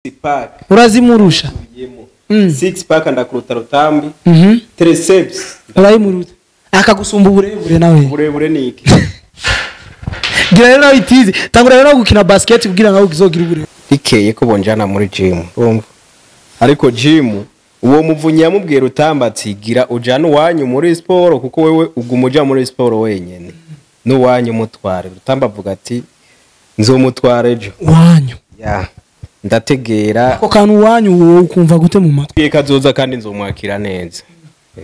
Pack Urazimurusha. Six pack ndakuruta Rutambi. Triceps urayimuruta. Akagusumba uburebure nawe. Uburebure ni iki? Gira rero nawe itizi. Tangura rero gukina basket kugira nawe uzogira uburebure. Bikeye ko bonjana muri gym. Urumva? Ariko gym uwo muvunyi yamubwiye Rutambi ati gira ujana uwanyu muri sport kuko wewe uguma uja muri sport wenyene. N'uwanyu mutware. Rutambi avuga ati nzomutware ejo. Wanyu. Ya. Ndategera ako kantu wanyu wowe ukumva gute mu matwi? Kazoza kandi nzomwakira neza.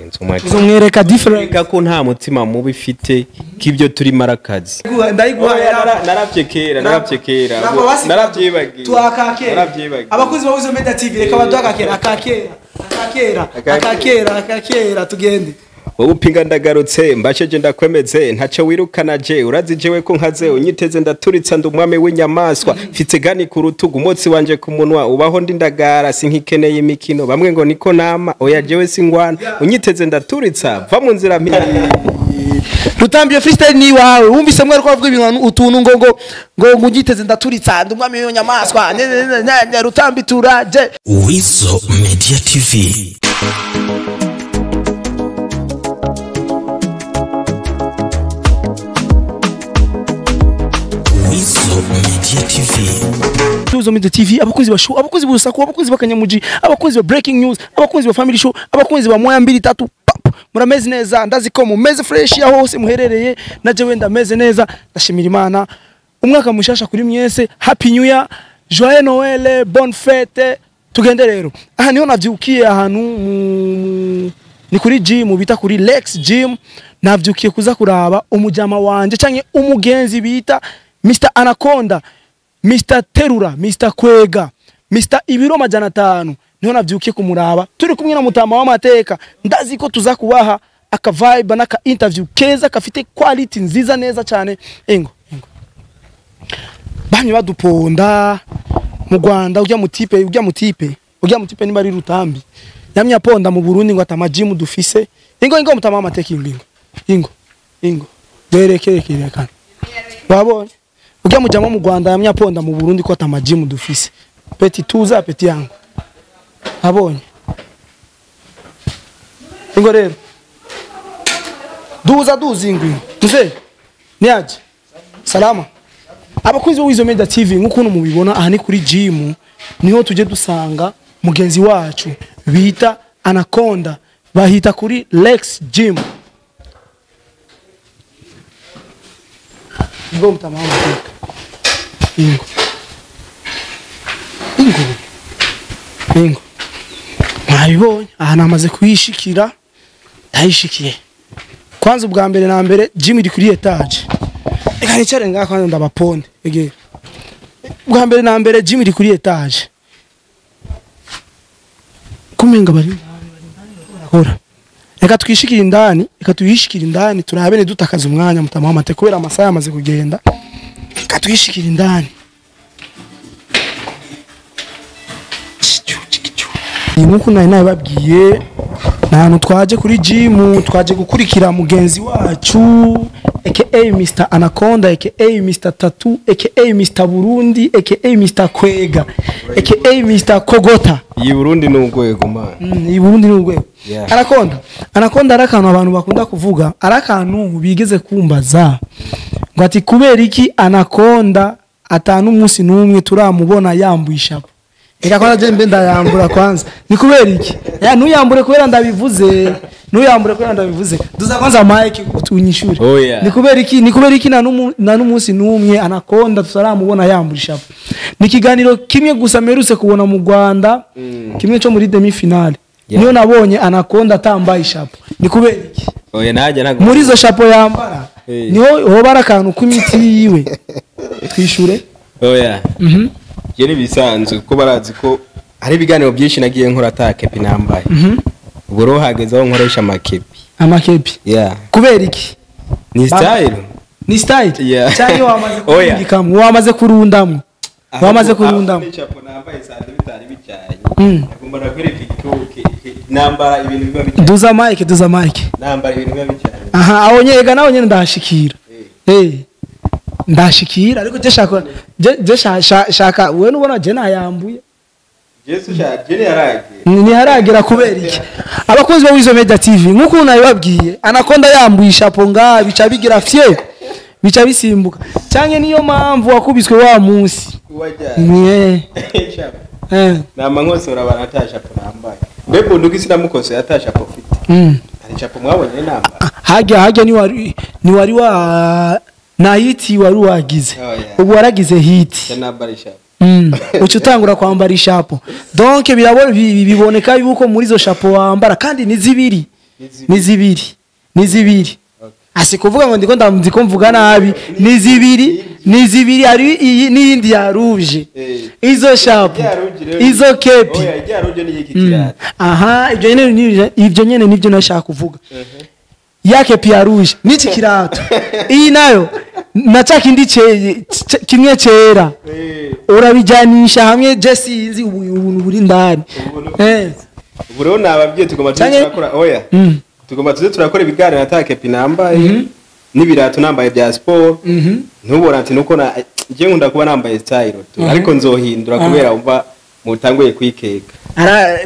Nzomwakira. Uzomwereka different ko nta mutima mubi ifite k'ibyo turi marakazi. Ndayiguhaye. Naravye kera, naravye kera. Naravyibagiye. Tuakakera. Abakozi ba Weasel Media TV reka baduhakakera akakera. Akakera, akakera, akakera tugende. Wowe upinga ndagarutse mbasheje ndakwemeze ntaco wirukana je urazi jewe ko nkaze unyiteze ndaturitsa ndi umwami w'inyamaswa mfite gani ku rutugu umotsi wanje ku munwa ubaho ndi ndagara sinkikeneye imikino bamwe ngo niko nama oya jewe singwana unyiteze ndaturitsa va mu nzira mpi. Rutambi freestyle ni wawe wumvise mwe ariko avuga ibintu utuntu ngo ngo ngo unyiteze ndaturitsa ndi umwami w'inyamaswa Rutambi turaje. Weasel Media TV. Weasel Media TV abakunzi ba show, abakunzi b'urusaku, abakunzi b'akanyamuji, abakunzi ba breaking news, abakunzi ba family show, abakunzi ba moya mbili tatu pap. Murameze neza, ndazi ko mumeze fresh aho hose muherereye, naje wenda meze neza, ndashimira Imana. Umwaka mushasha kuri mwese, happy new year, joyeux Noël, bonne fête. Tugende rero. Aha niho navyukiye ahantu ni kuri gym bita kuri Lex Gym, navyukiye kuza kuraba umujama wanje canke umugenzi bita Mr Anaconda, Mr Terura, Mr Kwega, Mr Ibiro 500. Niho navyukiye kumuraba turi kumwe na mutama w'amateka. Ndazi ko tuza kubaha aka vibe n'aka interview keza kafite quality nziza neza cyane. Ingo ingo bamye baduponda mu Rwanda, ujya mutipe ujya mutipe ujya mutipe niba ari Rutambi yamye aponda mu Burundi ngo atama gym dufise. Ingo ingo mutama w'amateka ingo ingo ingo berekere kana babonye ujya mujama mu Rwanda yamye aponda mu Burundi ko atama gym dufise. Petit tuza petit yangu abonye ingo rero duza duza ingwi mzee niaje salama. Abakunzi ba Weasel Media TV nkuko mubibona aha ni kuri gym, niho tuje dusanga mugenzi wacu bita Anaconda, bahita kuri Lex Gym. Ngo mutama w'amateka. Ingo. Ingo. Ingo. Mwabibonye aha namaze kuyishikira, ndayishikiye. Kwanza ubwa mbere na mbere gym iri kuri etage. Reka nicare ngaha kwanza ndabaponde. Egera. Ubwa mbere na mbere gym iri kuri etage. Kumenga bari barakora. Reka twishikire indani, reka tuyishikire indani turabe ne dutakaza umwanya mutama w'amateka kubera amasaha yamaze kugenda. Reka twishikire indani. Nkuko nari nababwiye nahantu twaje kuri gym, twaje gukurikira mugenzi wacu aka Mr Anaconda aka Mr Tattoo aka Mr Burundi aka Mr Kwega aka Mr Kogota. Iyi Burundi ni urwego man. Iyi Burundi ni urwego. Anaconda. Anaconda arakantu abantu bakunda kuvuga, arakantu bigeze kumbaza ngo ati kubera iki Anaconda atanu umunsi numwe turamubona yambuye ishapo. Reka kwanza je mbe ndayambura kwanza. Ni kubera iki? Ya ntuyambure kubera ndabivuze. Ntuyambure kubera ndabivuze. Duza kwanza mic utunyishure. Oh, yeah. Ni kubera iki? Ni kubera iki na numunsi numwe Anaconda tutaramubona yambura ishapo. Ni kiganiro kimwe gusa merutse kubona mu Rwanda, kimwe cyo muri demi finale. Yeah. Niyo nabonye Anaconda atambaye ishapo. Ni kubera iki? Oya naje nago. Muri izo shapo yambara. Hey. Niho hoba arakantu kw'imiti yiwe. Twishure. Oya. Je ni bisanzwe ko barazi ko hari ibiganiro byinshi nagiye nkora atakepi nambaye. Ubwo rero hageze aho nkoresha amakepi. Amakepi. Yeah. Kubera iki? Ni style. Ni style. Yeah. Cyane wamaze Oya. kurundikamo, wamaze kurundamo. Wamaze kurundamo. Chapo nambaye sande bitari bijanye. Agomba nakwereka igitoke nambara ibintu biba bijanye. Duza mic, duza mic. Nambara ibintu biba bijanye. Aha, aho nyega naho nyene ndahashikira. Ndashikira ariko je shaka je shaka wewe nubona je nayambuye. Jesu sha jene yarage. Ntiharagera kubera iki? Abakunzi ba Wizo Media TV, nk'uko nabibabwiye, Anaconda yambuye ishapo ngaha bica bigira fye, bica bisimbuka. Canke niyo mpamvu wakubiswe wa munsi? Wajya. Mwe. Nama nkosora abantu atashapo nambaye. Mbe bunduki sinamukose atashapo mfite. Hari chapo mwabonye nambaye. Hajya ni wari wa na hiti wari wagize. Oh, yeah. Ubu waragize hiti. Nambara ishapo. Uca utangura kwambara ishapo, donc biboneka yuko muri izo chapeau wambara kandi ni zibiri. Ni zibiri, ni zibiri. Asi kuvuga ngo ndiko ndamuzi ko mvuga nabi, ni zibiri, ni zibiri, hari iyi n'iyindi ya rouge. Izo chapeau, izo képi. Oya, ijya rouge ni iki kirato. Aha, ibyo nyene nibyo nashaka kuvuga. Ya képi ya rouge n'iki kirato, iyi nayo na ca kindi kimwe cera, urabijyanisha hamwe, je sinzi ubuntu buri ndani. Ubu rero nababwiye, tugomba tuze turakora, oya, tugomba tuze turakora ibiganiro ata képi nambaye n'ibirato nambaye bya sport. Ntubona ati nuko na njye nkunda kuba nambaye style tu, ariko nzohindura kubera umva mutanguye kwikeka. Ara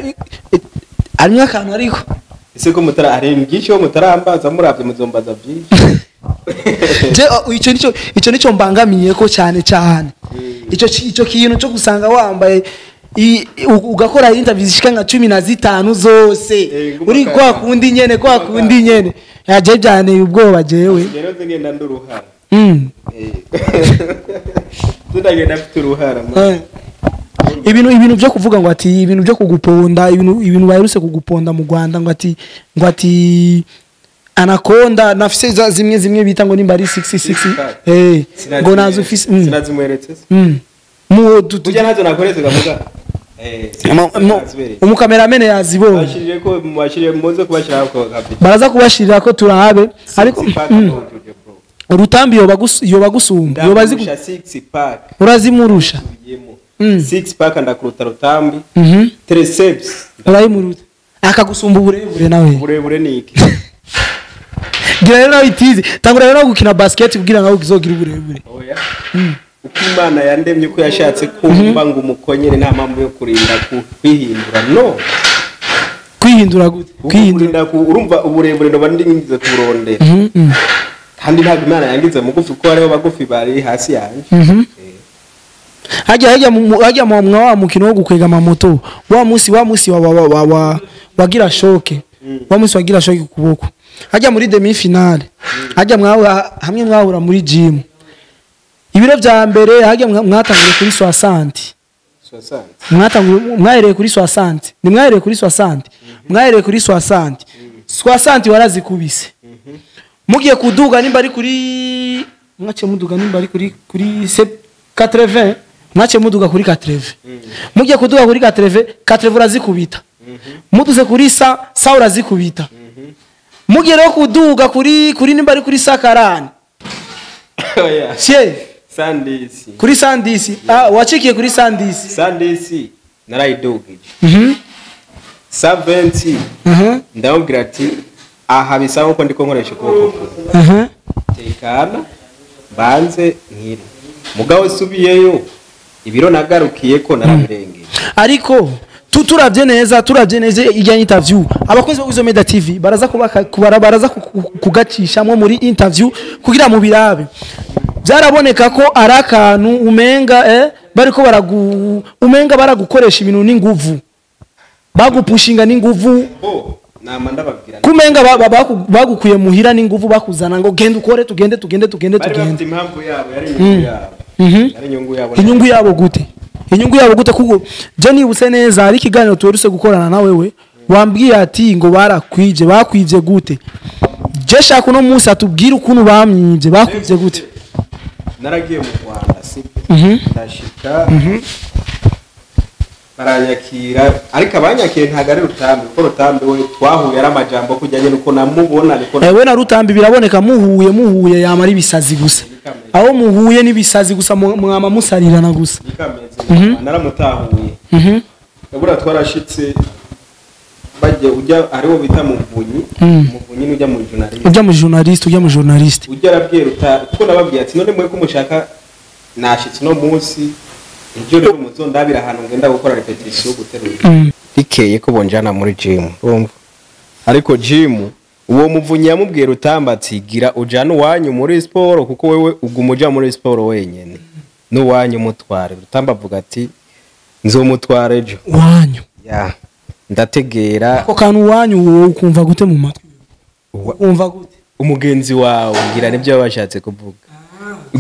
harimwo akantu ariko. Ese ko mutara hari byinshi ho mutarambaza, muravye muzombaza byinshi. Je ico nico mbangamiye ko cyane cyane ico kintu cyo gusanga wambaye ugakora interview zishika nka 15 zose uri kwa kundi nyene, kwa kundi nyene, yaje byanteye ubwoba jewe. Rero nze ngenda nduruhara. Ndagenda mfite uruhara. Ibintu byo kuvuga ngo ati ibintu byo kuguponda, ibintu baherutse kuguponda mu Rwanda, ngo ati Anaconda nafise za zimwe zimwe bita ngo nimba ari 66, ngo nazo ufise. Sinazimweretse se? Mu Burya ntazo nakoretse gamuga. Umukameramene yazibonye. Bashirire ko mubashirire, muze kubashira ko kabisa. Baraza kubashirira ko turabe, ariko Six pack ntujuje, bro. Urutambi yoba gusumba, yoba azi Ndamurusha six pack. Urazimurusha. Yemo. Six pack ndakuruta Rutambi. Triceps. Urayimuruta, akagusumba uburebure nawe. Uburebure ni iki? Gira rero nawe itizi, tangura rero gukina basket kugira nawe uzogira uburebure. Oya. Uko Imana yandemye, uko yashatse kumva ngo umukonyere, nta mpamvu yo kurinda kwihindura, no. Kwihindura gute? Kwihindura? Kurinda urumva uburebure noba ndingize kuburondera. Kandi ntabwo Imana yangize mugufi, kuko hariho bagufi bari hasi yanjye. Hajya mu mwa wa mukino wo gukwega amamoto, wa munsi wa wagira choc, wa munsi wagira choc ku kuboko, hajya muri demi finale, hajya mwahura hamwe, mwahura muri gym, ibiro vya mbere hajya mwatanguriye kuri 60. Soixante. Mwatanguriye, mwahereye kuri 60, ni mwahereye kuri 60, mwahereye kuri 60, 60 warazikubise. Mugiye kuduga nimba ari kuri, mwaciye muduga nimba ari kuri 80, mwaciye muduga kuri 80, mugiye kuduga kuri 80, 80 urazikubita, muduze kuri 100, 100 urazikubita, mugiye rero kuduga kuri nimba ari kuri 140. Oya. Sie. 110. Kuri 110, ah, wacikiye kuri 110. 110 narayidugije. 120 ndamubwira ati aha bisaba ko ndiko nkoresha ukuboko kumwe. Tekana mbanze nkire, mugabo subiyeyo ibiro nagarukiye ko narabirengeje. Ariko turavye neza ijya interview, abakozi ba Wizo Media TV baraza kubaka kubara, baraza kugacishamwo muri interview kugira mu birabe. Byaraboneka ko ari akantu umenga bariko baragu umenga baragukoresha ibintu n'inguvu, bagupushinga n'inguvu. Bo nama ndababwira. Kumenga bagukuye muhira n'inguvu, bakuzana ngo genda ukore, tugende, tugende, tugende. Bari bafite Tugende. impamvu yabo, yari inyungu yabo. Yari inyungu yabo. Inyungu yabo gute? Inyungu yabo gute? Kuko je nibutse neza hari ikiganiro tuherutse gukorana na wewe, wambwiye ati ngo barakwije. Bakwivye gute? Je shaka uno munsi atubwire ukuntu bamwivye, bakwivye gute. Naragiye mu Rwanda, sibyo? Ndashika, baranyakira, ariko abanyakiriye ntabwo ari Rutambi, kuko Rutambi we twahuye ari amajambo kujyanye nuko namubona niko. Ewe na Rutambi biraboneka muhuye yamara ibisazi gusa, aho muhuye n'ibisazi gusa, mwama musarirana gusa. Nikameze naramutahuye. Buriya twarashitse bajya ujya hariwo bita Muvunyi. Muvunyi ni ujya mu journaliste. Ujya mu journaliste, ujya mu journaliste. Ujya arabwira uta kuko nababwiye ati none mwe ko mushaka nashitse uno munsi. Ibyo rero muzondabira ahantu ngenda gukora répétition yo guterura. Rikeye ko bonjana muri gym, urumva? Ariko gym, uwo Muvunyi yamubwiye Rutamba ati: "Gira ujana uwanyu muri siporo, kuko wewe uguma uja muri siporo wenyene, n'uwanyu mutware." Rutamba avuga ati: "Nzomutwara ejo." Wanyu. Ya, ndategera. Ako kantu wanyu, wowe ukumva gute mu matwi? Umva gute? Umugenzi wawe, ngira nibyo baba bashatse kuvuga,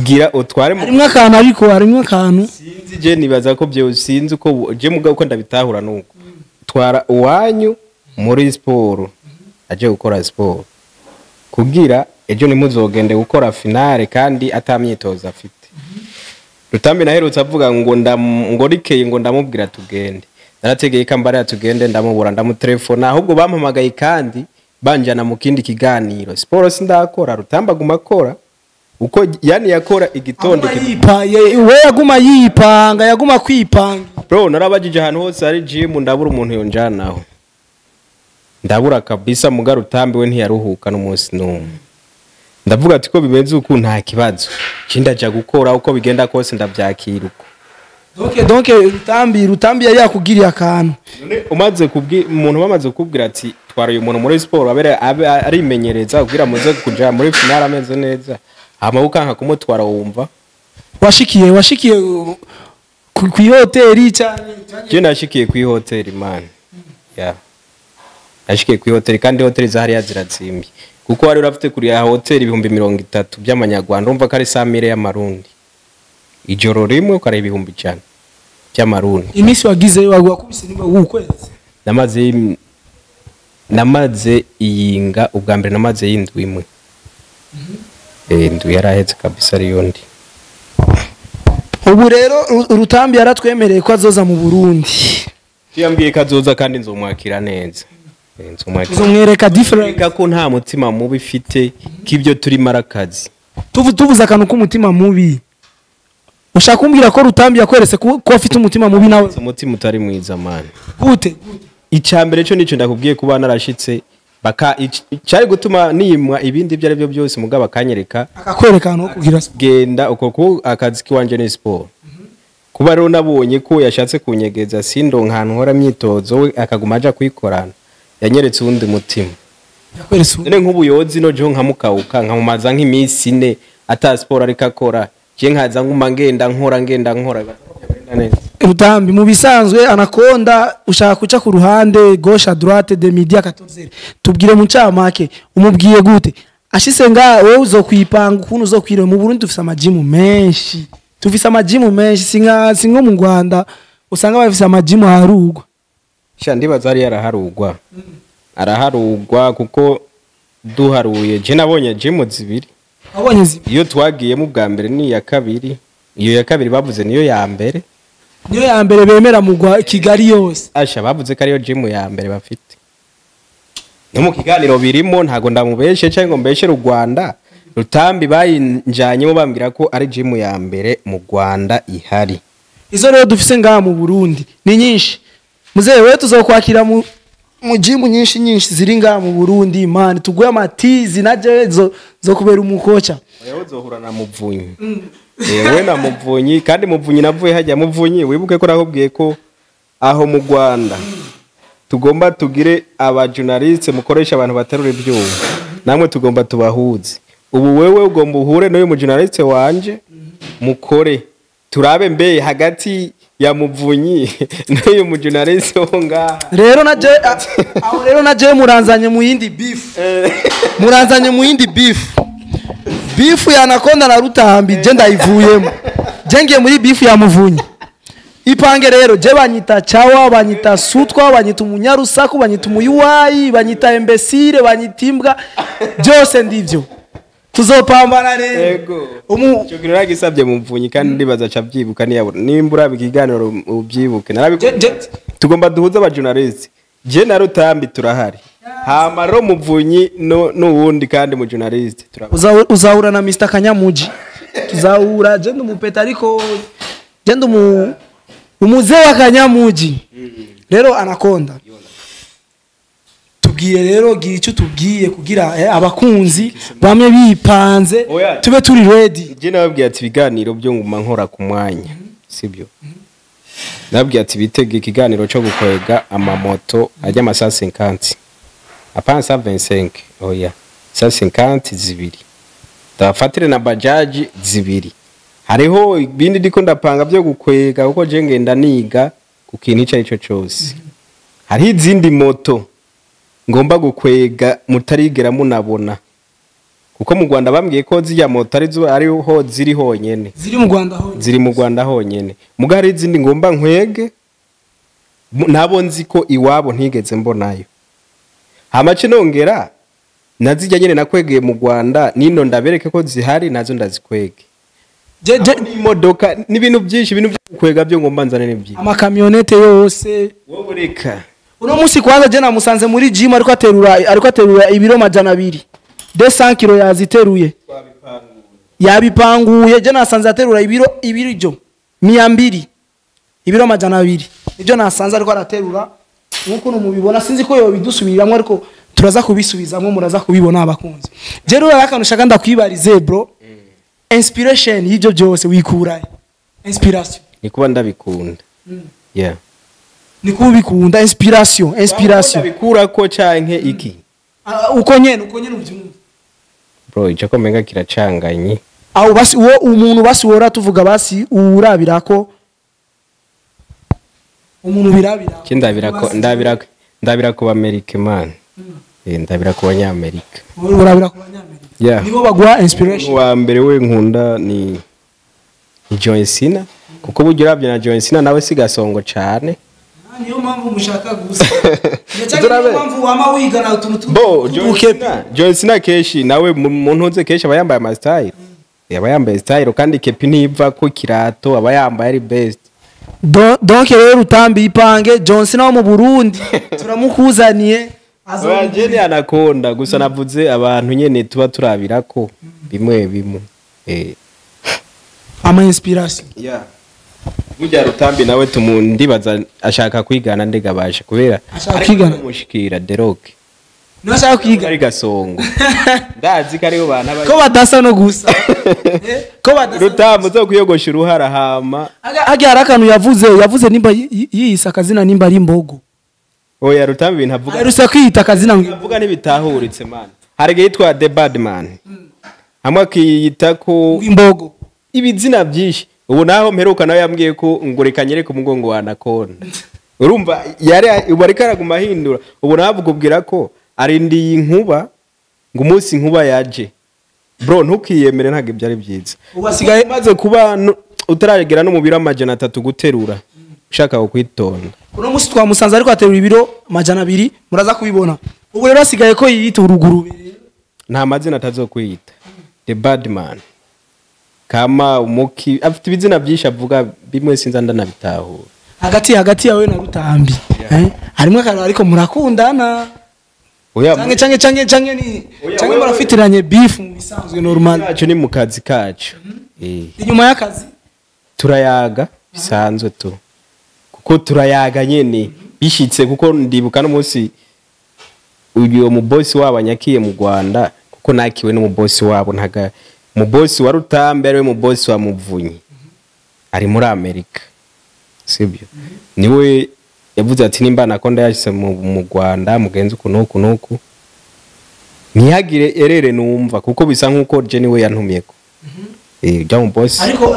gira utware mu Harimwo akantu, ariko harimwo akantu. Sinzi, je nibaza ko byo, sinzi uko je, mugabo uko ndabitahura nuko twara uwanyu muri siporo, aje gukora siporo kugira ejo ntimuzogende gukora finale kandi atamyitozo afite. Rutambi naherutse avuga ngo ngo rikeye ngo ndamubwira tugende. Narategeye kambara tugende, ndamubura, ndamutelefona, ahubwo bampamagaye kandi banjana mu kindi kiganiro. Siporo sindakora, Rutamba aguma akora uko yani yakora igitondo. Aguma yipa we, yaguma yipanga, yaguma kwipanga. Bro, narabajije ahantu hose hari gym, ndabura umuntu yonjanaho, ndabura kabisa. Muga Rutambi we ntiyaruhuka n'umunsi n'umwe. Ndavuga ati ko bimeze uku, nta kibazo, je ndaja gukora uko bigenda kose, ndavyakira uko. Donc Rutambi yari yakugiriye akantu. None umaze kubwi umuntu, bamaze kukubwira ati twara uyu muntu muri siporo abere abe arimenyereza kugira muze kuja muri finale ameze neza, hama ukanka kumutwara, wumva? Washikiye ku hoteli cyane? Je nashikiye kuri hoteli, man, ya, nashikiye kuri hoteli, kandi hoteli zahariya zirazimbye, kuko wari urafite kuriya hoteli 30,000 by'amanyarwanda, urumva ko ari 100 000 y'amarundi ijoro rimwe, ukareba 100,000 by'amarundi. Iminsi wagize wakubise niba ukwezi? Namaze iyinga ubwa mbere, namaze y'indwi imwe. Indwi yarahetse kabisa, ariyo ndi. Ubu rero Rutambi yaratwemereye ko azoza mu Burundi. Yambwiye ko azoza kandi nzomwakira neza. Nzomwakira. Tuzomwereka different. Reka ko nta mutima mubi ifite, k'ibyo turimo ari akazi. Tuvuze akantu k'umutima mubi, ushaka kumbwira ko Rutambi yakweretse ko afite umutima mubi nawe? Umutima utari mwiza, man. Gute? Icya mbere cyo nico ndakubwiye, kuba narashitse baka cyari gutuma niyimwa ibindi ibyo ari byo byose, mugabo akanyereka. Akakwereka ahantu ho kugira Genda uko, ku akazi kiwanje ni siporo. Kuba rero nabonye ko yashatse kunyegeza, sindonka ahantu nkora myitozo, we akaguma aja kuyikorana, yanyeretse uwundi mutima. Yakweretse None nk'ubuyozi no jeho nkamukawuka, nkamumaza nk'iminsi 4 ata siporo ariko akora, je nkaza nguma ngenda nkora, ngenda nkora, ngenda neza. Rutambi mu bisanzwe Anaconda ushaka kuca ku ruhande, gauche à droite, de midi à 14h. Tubwire mu ncamake, umubwiye gute ashise nga wewe uzokwipanga ukuntu uzokwiriwe mu Burundi? Dufise amajimu menshi, tufise amajimu menshi, sinka sinko mu Rwanda usanga bafise amajimu aharugwa. Sha, ndibaza hariya araharugwa, araharugwa, kuko duharuye je nabonye jimu zibiri. Wabonye Iyo twagiyemo ubwa mbere ni iya kabiri. Iyo ya kabiri bavuze niyo ya mbere. Niyo ya mbere bemera mu Kigali yose? Asha, bavuze ko ariyo jimu ya mbere bafite. No mu kiganiro birimo, ntago ndamubeshe cyangwa ngo mbeshere u Rwanda. Rutambi bayinjanyemo bambwira ko ari jimu ya mbere mu Rwanda ihari. Izo rero dufise ngaha mu Burundi ni nyinshi. Muzehe wewe, tuzokwakira mu jimu nyinshi nyinshi ziri ngaha mu Burundi, man, tuguye amatizi na je zo kubera umukoca. Oya, uzohura na Muvunyi. Ewe na Muvunyi, kandi Muvunyi navuye hajya. Muvunyi, wibuke ko nakubwiye ko aho mu Rwanda tugomba tugire aba journaliste mukoresha abantu baterura ibyuma, namwe tugomba tubahuze. Ubu wewe ugomba uhure n'uyu mu journaliste wanje, mukore turabe mbe hagati ya Muvunyi n'uyu mu journaliste wo ngaha. Rero na je aho rero na je muranzanye mu yindi beef, muranzanye mu yindi beef, beef ya Anaconda na Rutambi. Je ndayivuyemo, je ngiye muri beef ya Muvunyi. Ipange rero, je banyita chawa, banyita sutwa, banyita umunyarusaku, banyita umuyuwayi, banyita imbécile, banyita imbwa, byose ndivyo, tuzopambana rero. Yego. Umu Icyo kintu naragisabye Muvunyi kandi ndibaza aca abyibuka. Niyabura nimba uraba ikiganiro ubyibuke, narabikubwiye. Tugomba duhuze aba journaliste, je na Rutambi turahari, hama rero Muvunyi no n'uwundi kandi mu journaliste turaba. Uzahura na Mr Kanyamuji, tuzahura. Je ndi umupeta, ariko je ndi umuzee wa Kanyamuji. Rero Anaconda, tubwiye rero, gira icyo tubwiye kugira abakunzi bamwe bipanze. Oya. Tube turi ready. Je nababwiye ati ibiganiro byo nguma nkora ku mwanya, sibyo? Nabwiye ati bitege ikiganiro cyo gukwega amamoto ajya ama 150, apana 125, oya, 150 zibiri, ndafatire na bajaji zibiri. Hariho ibindi ndiko ndapanga byo gukwega, kuko je ngenda niga ku kintu ico arico cose. Hariho izindi moto ngomba gukwega mutarigera munabona, kuko mu Rwanda bambwiye ko zirya moto arizo ariho ziri honyene. Ziri mu Rwanda ho? Ziri mu Rwanda honyene. Muga hari izindi ngomba nkwege nabo nzi ko iwabo ntigeze mbonayo. Hamace nongera nazijya nyene nakwegeye mu Rwanda nino ndabereke ko zihari, nazo ndazikwege. Je N'imodoka n'ibintu byinshi, ibintu byo gukwega byo ngomba nzane ni byinshi. Amakamyonete yose. Wowe reka. Uno musi kwanza je namusanze muri gym ariko aterura ibiro 200, 200 kilo yaziteruye, yabipanguye. Je nasanze aterura ibiro ibyo 200, ibiro 200 nibyo nasanze ariko araterura, nkuko mubibona. Sinzi ko yobidusubiriramo, ariko turaza kubisubizamo, muraza kubibona abakunzi. Je rero akantu shaka ndakwibarize, bro, inspiration y'ibyo byose wikurahe, inspiration? Ni kuba ndabikunda, yeah. Ni kuba ubikunda, inspiration. Ndabikura ko canke iki? Ah, uko nyene ubyumva. Bro, ico ko menga kiracanganye. Aho basi uwo umuntu basi wora tuvuga basi urabira ko umuntu birabira. Ki ndabira ko Amerika, man. Eh, ndabira ku Banyamerika. Urabira ku Banyamerika? Yeah. Nibo baguha inspiration? Uwa mbere we nkunda ni John Cena, kuko burya uravye na John Cena nawe si gasongo cane. Ah, niyo mpamvu mushaka gusa ndetse Turabe. niyo mpamvu wama wigana utuntu Bo John tw'udukepe. John Cena kenshi nawe mu ntuze kenshi aba yambaye ama style, aba yambaye style, kandi kepi ntiva ko kirato aba yambaye ari best. Donc rero Rutambi, ipange John Cena wo mu Burundi turamukuzaniye. Oya, je ni Anaconda gusa. Navuze abantu nyene tuba turabirako bimwe bimwe, eh. Ama inspiration. Yeah. Burya Rutambi nawe tumundibaza ashaka kwigana ndegabasha kubera Ashaka ariko kwigana? Kumushikira The Rock. Niwe ashaka kwiga? Ari gasongo, ndazi ko ariho bantu Ko badasa no gusa. Eh, ko badasa. Rutambi uzo kuyogosha uruhara hama. Hage hari akantu yavuze nimba yiyise akazina nimba ari imbogo. Oya, Rutambi ibintu avuga Aherutse kwiyita akazina ngo avuga ntibitahuritse, man. Hari igihe yitwa The Bad Man, hamwe akiyita ko imbogo. Ibizina byinshi. Ubu naho mperuka nawe yambwiye ko ngo reka nyereke umugongo wa Anaconda. Urumva yari ubu ariko araguma ahindura. Ubu nawe akubwira ko arindiye inkuba, ngo umunsi inkuba yaje. Bro, ntukiyemere, ntabwo ibyo ari byiza. Ubu asigaye umaze kuba utaragera no mu biro 300 guterura, ushaka kwitonda. Uno munsi twamusanze ariko aterura ibiro 200, muraza kubibona. Ubu rero asigaye ko yiyita urugurube. Nta mazina atazokwiyita, The Bad Man, kama umuki, afite ibizina byinshi avuga, bimwe sinza ndanabitahura. Hagati yawe na Rutambi, eh, harimo akantu, ariko murakundana? Oya. Canke ni Oya, canke wewe- murafitiranye beef mu bisanzwe normal? Yacu ni mu kazi kacu. Eh. Inyuma y'akazi? Turayaga bisanzwe tu, kuko turayaga nyene bishitse, kuko ndibuka n'umunsi uyu mubosi wabo anyakiye mu Rwanda, kuko nakiwe n'umubosi wabo. Ntaga umubosi wa Rutambi ariwe mubosi wa Muvunyi ari muri Amerika, sibyo? Niwe yavuze ati nimba Anaconda yashyize mu Rwanda, mugenzi uku n'uku n'uku, ntihagire erere numva, kuko bisa nk'uko je niwe yantumyeko, eh, ujya mu bosi. Ariko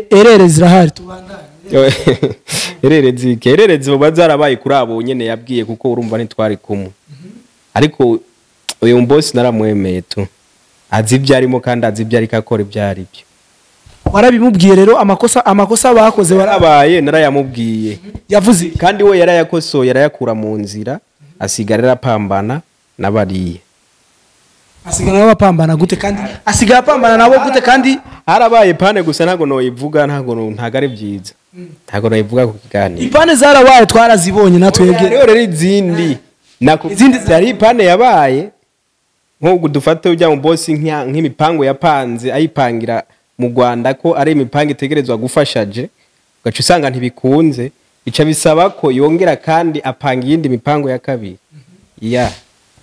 erere zirahari, tubandanye. Erere zike, erere ziba zarabaye kuri abo nyene yabwiye, kuko urumva ntitwari kumwe. Ariko uyu bosi naramwemeye tu, azi ibyo arimo kandi azi ibyo ariko akora ibyo ari byo. Warabimubwiye rero, amakosa bakoze yarabaye, narayamubwiye. Yavuze iki? Kandi we yarayakosoye, arayakura mu nzira, asigara arapambana n'abariya. Asigara nabo bapambana gute kandi asigara apambana nabo gute kandi? Harabaye pane gusa ntabwo noyivuga, ntabwo ari byiza, ntabwo noyivuga ku kiganiro. Ipane zarabaye, twarazibonye natwebwe. Hariho rero izindi. Izindi Hari ipane yabaye nk'ubu dufate ujya mu bosi nk'imipango yapanze ayipangira mu Rwanda, ko ari imipango itegerezwa gufasha je, ugaca usanga ntibikunze, bica bisaba ko yongera kandi apanga iyindi mipango ya kabiri ya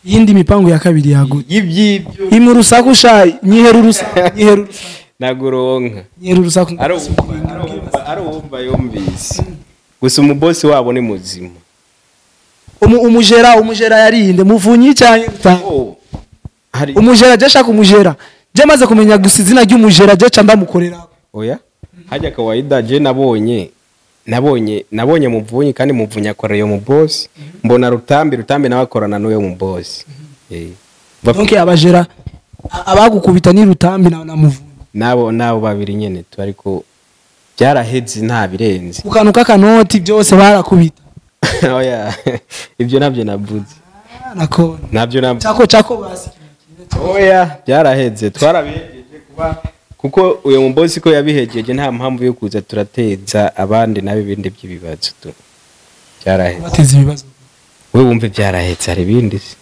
Iyindi mipango ya kabiri yagute? Y'ibyibyo. Ima urusaku sha, nyihera urusaku, nyihera urusaku. Naguronka. Nyihera urusaku. Ari uwumva yumvise. Gusa umubosi wabo ni muzima. Umujera yarinde Muvunyi cyane. Oh, hari Umujera je shaka umujera. Je maze kumenya gusa izina ry'umujera je ca ndamukorera. Oya, hajya kawaida je nabonye Muvunyi, kandi Muvunyi akora iyo mu boss. Mbona Rutambi nawe akorana n'uyo mu boss. Donc abajera abagukubita ni Rutambi na Muvunyi. Nabo babiri nyene tu, ariko byaraheze nta birenze. Ukantu kakanoti byose barakubita. Oya, ibyo nabyo navuze. Nakona. Nabyo navuze. Chako basi. Oya, byaraheze twarabihejeje kuba, kuko uyo mubosi ko yabihejeje nta mpamvu yo kuza turateza abandi nabi ibindi by'ibibazo tu. Byaraheze. Bateza ibibazo. Wewe wumve byarahetse hari ibindi se.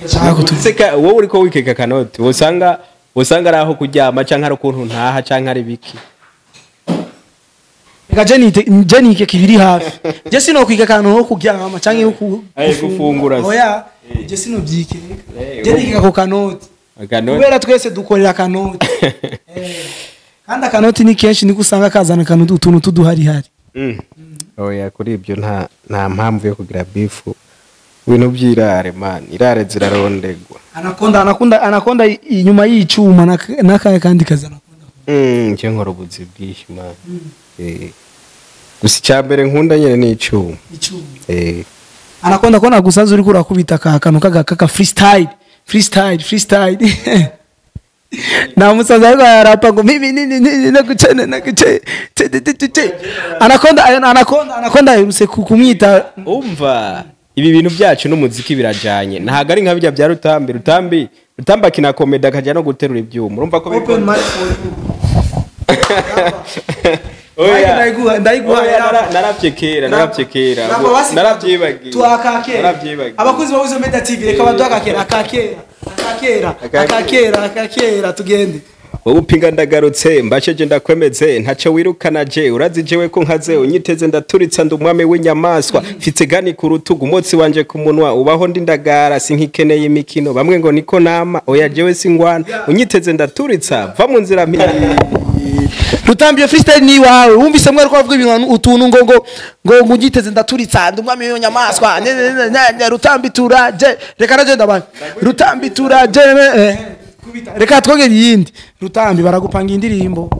Ndashaka kutuseka wowe uriko wikeka kanoti, usanga ari aho kuryama canke ari ukuntu ntaha canke ari biki. Reka je nike kibiri hafi. Je sino kwiga kantu ho kuryama canke gufungura. Oya, je sino byikeka. Je nikeka ko kanoti. Kubera twese dukorera kanoti. Kandi akanoti ni kenshi niko usanga kazana kanoti utuntu tuduhari hari. Oya, kuri ibyo nta mpamvu yo kugira bifu. Ibintu by'irare man, irare zirarondegwa. Anakonda inyuma y'icuma n'akaye kandi kazana. Nje nkora ubuzi bwinshi man. Gusa icyambere nkunda nyene ni icuma. Icuma. Anakonda ko nagusanze uri kurakubita ka kantu kaka freestyle. Na musaza ariko arapa ngo mimi nini nagucene naguce. Anakonda aherutse kumwita. Umva ibi bintu byacu n'umuziki birajanye. Ntago ari nka bijya bya Rutambi. Rutambi akina comedy akajya no guterura ibyuma. Urumva ko open mic for you. Oya, ndayiguha naravye kera. Naravyibagiye. Tuakakera. Abakuzi ba Weasel Media TV reka baduakakera akakera tugende. Wowe upinga ndagarutse mbasheje ndakwemeze ntaco wirukana je urazi jewe ko nkaze unyiteze ndaturitsa ndi umwami w'inyamaswa mfite gani ku rutugu umotsi wanje ku munwa ubaho ndi ndagara sinkikeneye imikino bamwe ngo niko nama oya jewe singwana unyiteze ndaturitsa va mu nzira Rutambi freestyle ni wawe wumvise mwe ariko avuga ibintu utuntu ngo ngo unyiteze ndaturitsa ndi umwami w'inyamaswa Rutambi turaje reka naje ndabana Rutambi turaje reka twongere yindi Rutambi baragupanga indirimbo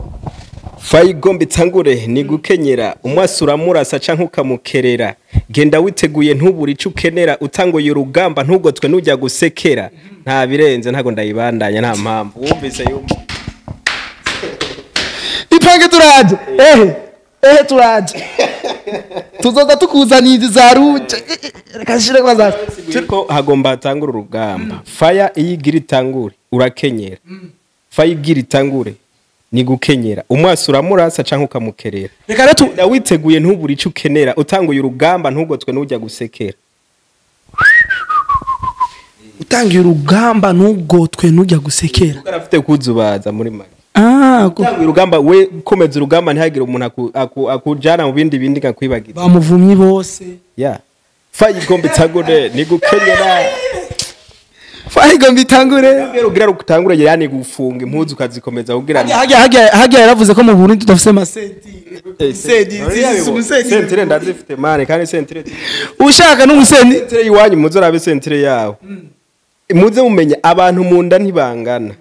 Fayigombe tangure ni gukenyera umwasi uramurasa canke ukamukerera genda witeguye ntubure ico ukenera utangoye urugamba ntugotwe nujya gusekera nta birenze ntago ndayibandanya nta mpamvu wumvise yumva ipange turaje ehe turaje tuzoza tukuzaniza za ruje reka shire kwa ko hagomba hatangura urugamba fire iyigira itangure urakenyera fire igira itangure ni gukenyera umwasi uramurasa canke ukamukerera reka rero witeguye ntubure ico ukenera utanguye urugamba ntugotwe nujya gusekera utangiye urugamba ntugotwe nujya gusekera arafite kuzubaza muri make utanguye urugamba we komeza urugamba ntihagire umuntu akujana mu bindi kakwibagiza bamuvumyi bose ya fayigombe itangure ni gukenyera fayigombe itangure ugira utangure yani gufunga impuzu ukazikomeza kugira hajya yaravuze ko mu Burundi tudafise amasentire sentire ndazifite mane kandi sentire ushaka n'umusenti sentire iwanyu muzo rabe sentire yawe muze mumenye abantu munda ntibangana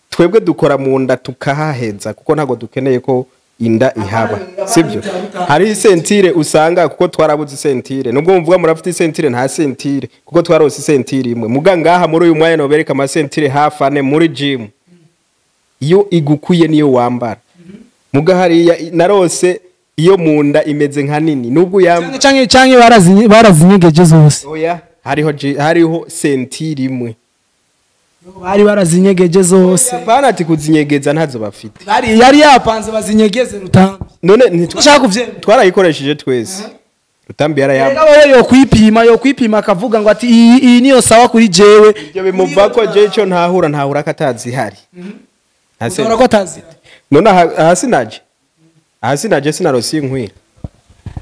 twebwe dukora munda tukahaheza kuko ntago dukeneye ko inda ihaba sibyo hari sentire usanga kuko twarabuze sentire nubwo muvuga murafite sentire nta sentire kuko twarose sentire imwe muga ngaha muri uyu mwanya nobereka ama sentire hafi ane muri gym iyo igukuye niyo wambara muga hariya narose iyo munda imeze nka nini nubwo yamba canke barazinyegeje zose oya hariho sentire imwe bari barazinyegeje zose bana ati kuzinyegeza ntazo bafite bari yari yapanze bazinyegeze Rutambi none ntitwashaka kuvyemera twarayikoresheje twese Rutambi yarayamba yo kwipima akavuga ngo ati iyi niyo sawa kuri jewe ibyo bimuva ko je ico ntahura katazihari ntahura ko atazi none hasi naje sinarosi inkwira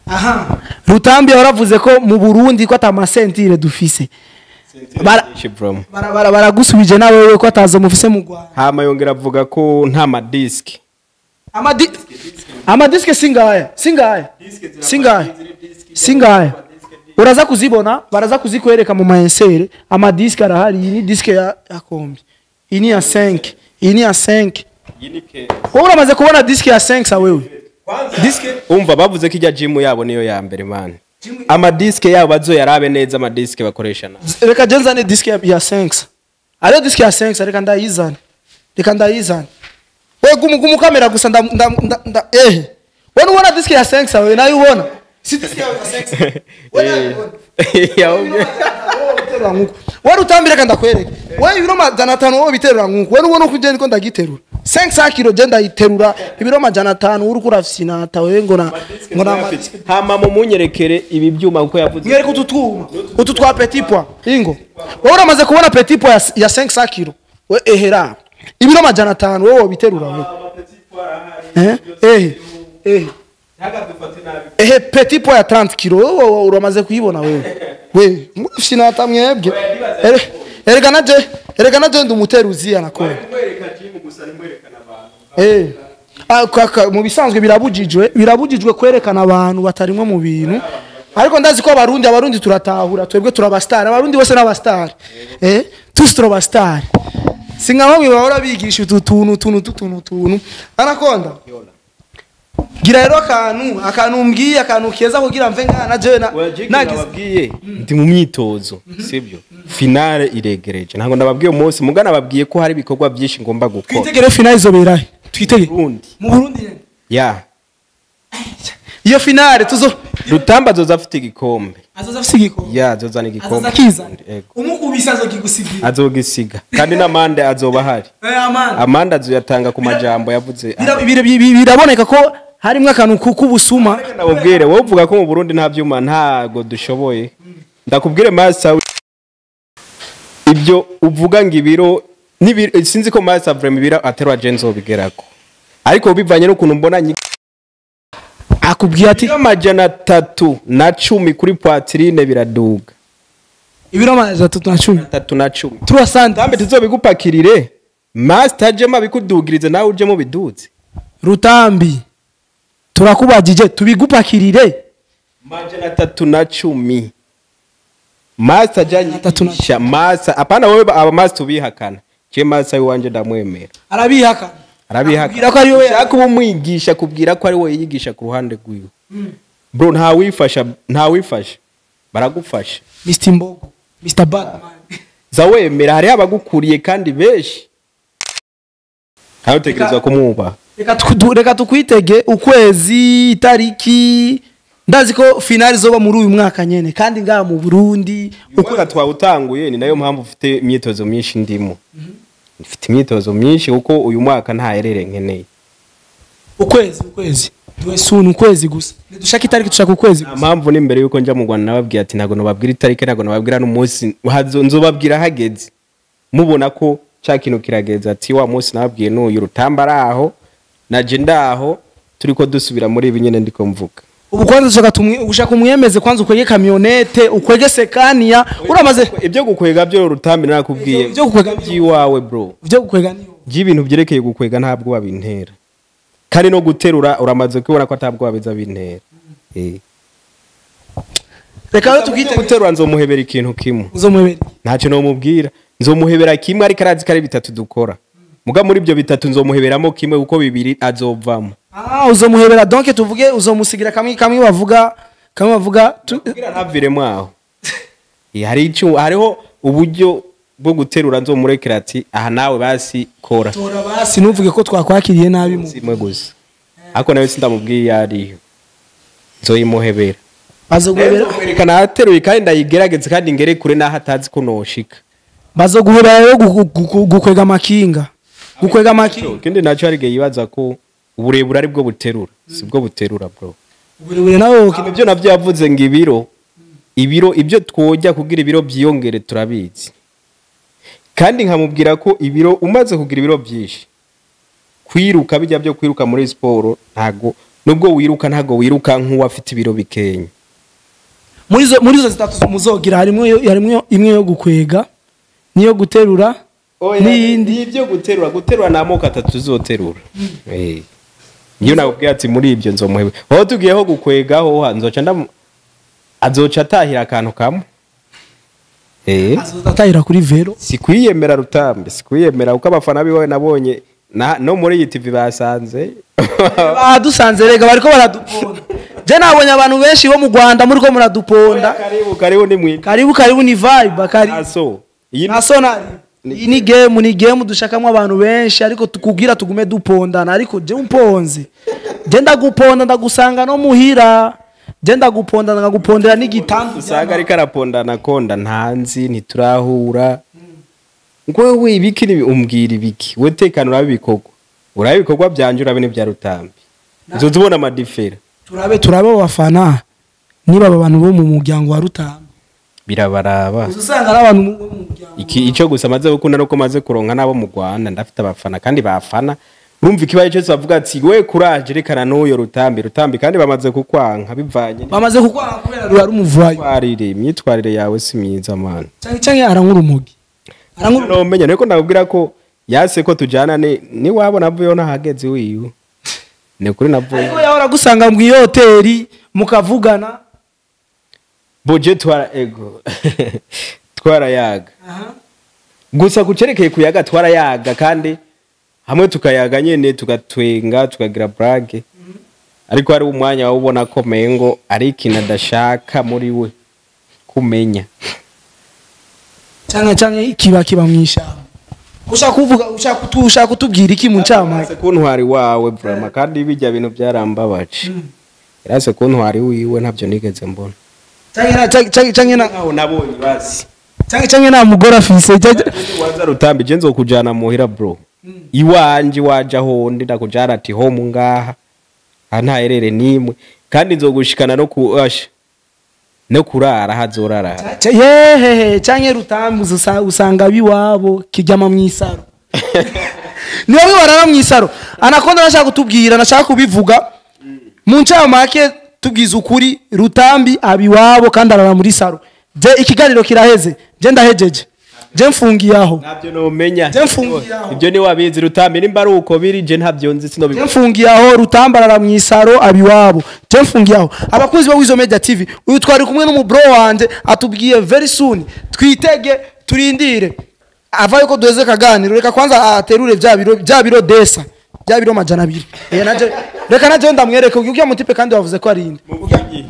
aha Rutambi yaravuze ko mu Burundi ko atamasentire dufise baragusubije nawe wewe ko atazo mufise mu Rwanda hama yongera avuga ko nta madiski Amadisque singaya singaya singaya singaya, uraza kuzibona, baraza kuzikwereka mu maensere. Amadisque arahari. Iyi ni disque ya kombi, iyi ni ya 5, iyi ni ya 5. Wowe uramaze kubona disque ya 5 sa wewe? Disque Umva, bavuze ko ijya gym yabo niyo ya mbere, man. Amadisque yabo bazoyarabe neza, amadisque bakoresha na Reka je nzane disque ya 5. Ariyo disque ya 5, reka ndayizane, reka ndayizane. We gumu gumu kamera gusa, nda nda nda, nda eh, wewe ubona disque ya 5 sa wewe? Nayo ubona si disque ya 5 wewe? Nayo ubona biterura nkuko wari utambire. Reka ndakwereke wewe, ibiro 500 wowe biterura nkuko wewe ubona uko ugenda ko ndagiterura 500 kilo, je ndayiterura ibiro 500, uri kurafyinata wewe ngo na. Hama mumunyerekere ibi byuma kuko yavuze. Mwereke utu twuma, utu twa petit poids. Ingo wowe uramaze kubona petit poids ya 500 kilo we? Ehera ibiro 500 wowe biterura wewe? Eh eh eh ehe, petit poids ya 30 kilo wowe uramaze kuyibona wewe? We mufyinata mwebwe. Erega naje ndi umuteruzi anakora. Eh, kaka, mu bisanzwe birabujijwe kwerekana abantu batarimwe mu bintu, ariko ndazi ko abarundi turatahura. Twebwe turabastar, abarundi bose n'abastar, eh, tous turabastar. Singa bamwe bahora bigisha utu tuntu tuntu tuntu tuntu. Anakonda, gira rero akantu umbwiye, akantu keza kugira mve ngana jewe na nagize. Nababwiye ndi mu myitozo, sibyo? Finale iregereje, ntabwo ndababwiye umunsi muga nababwiye ko hari ibikorwa byinshi ngomba gukora. Twitegere finale izoberahe? Twitege. Burundi. Mu Burundi nyene? Ya. Iyo finale tuzo Rutamba azoza afite igikombe. Azoza afise igikombe? Ya, azozana igikombe. Azoza akizana? Yego. Umukubise azokigusigira? Azogisiga, kandi n'amande azoba ahari. Eh, amande. Amande azoyatanga ku majambo yavuze. Biraboneka ko harimwo akantu k'ubusuma. Ndabubwire, wowe uvuga ko mu Burundi nta byuma, ntago dushoboye. Ndakubwire master, ibyo uvuga ngo ibiro sinzi ko master vraiment ibiro aterwa je nzobigerako, ariko bivanye n'ukuntu mbona Akubwiye ati ibiro 310 kuri poitrine biraduga. Ibiro 310? 310. Turasante. Tambe tuzobigupakirire, master ajemo abikudugirize, nawe ujemo biduze. Rutambi, turakubajije, tubigupakirire? 310, master 310. Ajanyisha master, apana wewe. Aba master ubihakana, je master wanje ndamwemera. Arabihaka. Arabihaka. Akubwira ko ari wowe. Ushaka kuba umwigisha, kubwira ko ari wowe yigisha ku ruhande rwiwe. Bro, nta wifasha, nta wifasha, baragufasha. Mr Mbogo, Mr Batman. Za wemera hariho abagukuriye kandi benshi, ntawe utegerezwa kumwubaha. Reka tukwitege ukwezi, itariki. Ndazi ko finale izoba muri uyu mwaka nyene kandi ngaha mu Burundi. Uyu mwaka twawutanguye, ni nayo mpamvu ufite imyitozo myinshi, ndimo mfite imyitozo myinshi kuko uyu mwaka nta erere nkeneye. Ukwezi duwe ukwezi gusa, ntidushaka itariki, dushaka ukwezi Nta gusa. mpamvu ni mbere yuko njya mu Rwanda nababwiye ati ntabwo nababwira itariki, ntabwo nababwira n'umunsi, nzobabwira hageze, mubona ko cya kintu kirageze, ati wa munsi nababwiye n'uyu. Rutamba ari aho, naje ndaho, turiko dusubira muri ibi nyene ndiko mvuga. Ubu kwanza ushaka tumwe, ushaka umwemeze kwanza ukwege kamionete, ukwege Scania uramaze. Ibyo gukwega byo, Rutambi, nakubwiye. Ibyo gukwega by'iwawe, bro. Ibyo gukwega niyo. By'ibintu byerekeye gukwega ntabwo babintera, kandi no guterura uramaze kubona ko atabwo babiza bintera. Eh. Reka rero tukwitege. Guterura nzomuhebera ikintu kimwe. Uzomuhebera? Ntacyo nomubwira, nzomuhebera kimwe, ariko arazi ko ari bitatu dukora, muga muri ibyo bitatu nzomuheberamo kimwe kuko bibiri azovamo. Ah, uzomuhebera, donc tuvuge uzomusigira kamwe, kamwe bavuga Kugira ntaviremo aho. Eh, hari icyo, hariho uburyo bwo guterura nzomurekera ati aha nawe basi kora. Tora basi, ntuvuge ko twakwakiriye nabi mu Simwe gusa, ariko nawe sindamubwiye iyo ariyo nzoyimuhebera. Bazoguhebera. Mwerekana ateruye kandi ndayigerageze kandi ngere kure naho atazi ko noshika. Bazoguhebera rero gukwega amakinga, gukwega amakinga. Ikindi nacyo, hari igihe yibaza ko uburebure ari bwo buterura, si bwo buterura, bro. Uburebure nawe Ibyo navyo yavuze ngo ibiro ibyo twojya kugira ibiro byiyongere turabizi, kandi nkamubwira ko ibiro, umaze kugira ibiro byinshi, kwiruka bijya byo kwiruka muri siporo, ntago nubwo wiruka, ntago wiruka nk'uwafite ibiro bikenya. Muri izo zitatu muzogira, harimo imwe yo gukwega niyo guterura n'iyindi. Ibyo guterura ni amoko atatu tuzoterura. Eh. Iyo nakubwiye ati muri ibyo nzomuhebe, aho tugiyeho gukwegaho nzoca azoca atahira akantu kamwe. Azoza atahira kuri vero. Si kwiyemera Rutambi, si kwiyemera, kuko abafana biwe nabonye no muri iyi TV basanze. Badusanze rega, bariko baraduponda. Je nabonye abantu benshi bo mu Rwanda muriko muraduponda. Karibu karibu, ni mwi Karibu karibu, ni vibe, karibu. Aso iyi. Na sonari. Iyi ni game, ni game dushakamwe abantu benshi, ariko tukubwira tugume dupondana. Ariko je umponze, je ndaguponda, ndagusanga no muhira. Je ndaguponda, ndagupondera n'igitanda. Usanga ariko arapondana konda ntanzi, ntiturahura. Ngo we ibiki ni umbwira ibiki, we tekana urabe ibikorwa, urabe ibikorwa byanje, urabe n'ibya Rutambi, uzoza ubona amadifera. Turabe abo bafana niba aba bantu bo mu muryango wa Rutambi. Birabaraba. Usanga ari abantu bo mu muryango. Iki icyo gusa maze gukunda nuko maze kuronka nabo mu Rwanda, ndafite abafana kandi bafana. Urumva ikibaye cyose bavuga ati we courage, rekana n'uyo Rutambi. Rutambi kandi bamaze kukwanka bivanye Bamaze kukwanga kubera rura rumuvayo. Imyitwarire yawe si myiza, man. Canke arankura umugi, arankura. No menya niko ndakubwira ko yase ko tujana ni wabo, navuyeho nahageze wiwe, ni kuri navuye. Ariko yahora gusanga mu hoteli mukavugana. Boje twara ego twarayaga gusa kucerekeye kuyaga, twarayaga kandi hamwe tukayaga nyene, tugatwenga, tukagira blague, ariko hari umwanya wawubona ko mengo ari ikintu adashaka muri we kumenya. Canke kiba mwishamba. Ushaka kuvuga, ushaka kutubwira iki mu ncamake? Yarase kuntwari wawe vraiment, kandi bijya bintu byarambabaje. Yarase kuntwari wiwe, ntabyo nigeze mbona. Canke na canke canke na Nkaho nabonye basi. Canke na mugore afise. Waza Rutambi, je nzokujana muhira, bro, iwanje waje aho ndi, ndakujana ati ho mu ngaha aha nta erere nimwe, kandi nzogushikana no ku asha no kurara hazorara. Yehehe, canke Rutambi usanga biwabo kijyama mwisaro, ni bamwe barara mwisaro. Anakonda nashaka kutubwira, nashaka kubivuga mu ncamake. Tubwiza ukuri, Rutambi abiwabo kandi arara muri saro. Je ikiganiro kiraheze, je ndahejeje, je mfungiye aho. Ntabyo nomenya. Je mfungiye aho. Ibyo ni wabizi Rutambi, nimba ari uko biri je ntabyo nzi. Je Sinobikora. mfungiye aho. Rutambi arara mwisaro, abiwabo. Je mfungiye aho. Abakunzi ba Wizo Media TV, uyu twari kumwe n'umubro wanje, atubwiye very soon, twitege, turindire ava yuko duheze kaganiro. Reka kwanza aterure bya biro desa, bya biro 200. Naje reka naje ndamwereke ugiye mutipe, kandi wavuze ko ari inde.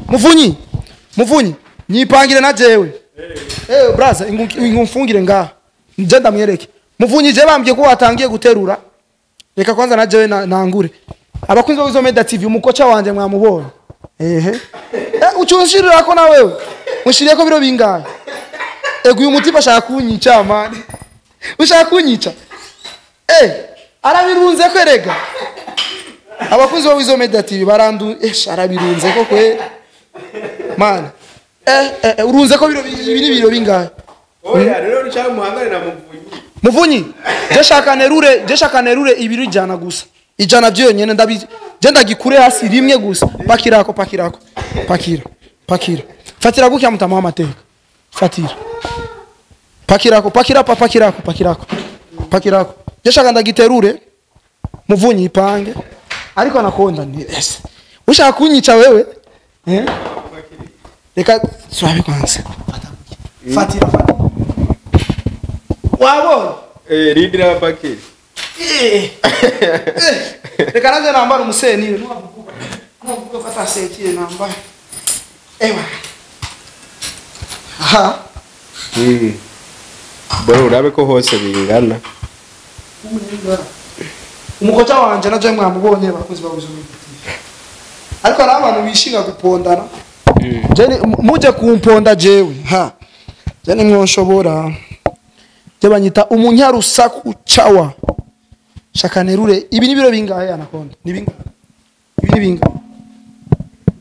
Muvunyi, Muvunyi, nyipangire na jewe. Braza, ingumfungire ngaha, nje ndamwereke. Muvunyi, je bambwiye ko watangiye guterura. Reka kwanza na jewe nangure. Abakunzi ba Wizo Media TV, umukocha wanje mwamubonye. Ehe, ucunshirira ko na wewe mushiriye ko biro bingahe? Ego, uyu mutipe ashaka kunyica, man, ushaka kunyica. Arabirunze ko erega. Abakunzi ba Wizo Media TV barandu, arabirunze ko kwe, man. Urunze ko biro ibi ni biro bingahe? Oya rero nshaka muhangane na Muvunyi. Muvunyi, je shaka nerure ibiro 100 gusa, 100 byonyene. Ndabizi, je ndagikure hasi rimwe gusa. Pakirako, pakirako, pakira, pakira, fatira gutya, mutamuha amateka. Fatira, pakirako, pakira, pakirako, pakirako, pakirako. Je shaka ndagiterure. Muvunyi, ipange. Ariko anakonda ni ese ushaka kunyica wewe. Reka turabe kwanza. Fatira, fatira, wabonye? Rindira pakiri. Reka nanjye nambara umusenire, nuwavuga ko atasetire nambara. Ewa, aha. Bro, urabe ko hose bingana. Umukoca wanje naje mwamubonye, bakozi babuze. Ariko hari abantu bishinga gupondana. Je muje kumponda jewe, ha, je nimwonshobora. Je banyita umunyarusaku chawa. Shaka nerure ibi ni biro bingahe? Anakonda, ni bingahe ibi? Ni bingahe?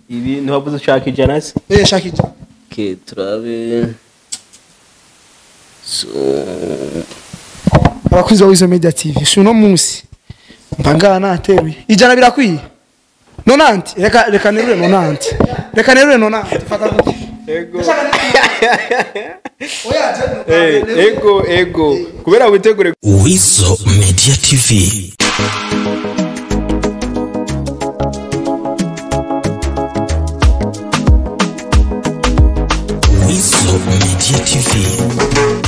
Ibi ntiwavuze ushaka 100 se? Shaka 100. Okay, turabe so. Abakunzi ba Wizo Media TV, si uno munsi mpangana nateruye 100 birakwiye. 90, reka nerure 90, reka nerure 90. Fata gutya. Ego. Oya. Ego ego, kubera witegure. Wizo Media TV. Media TV.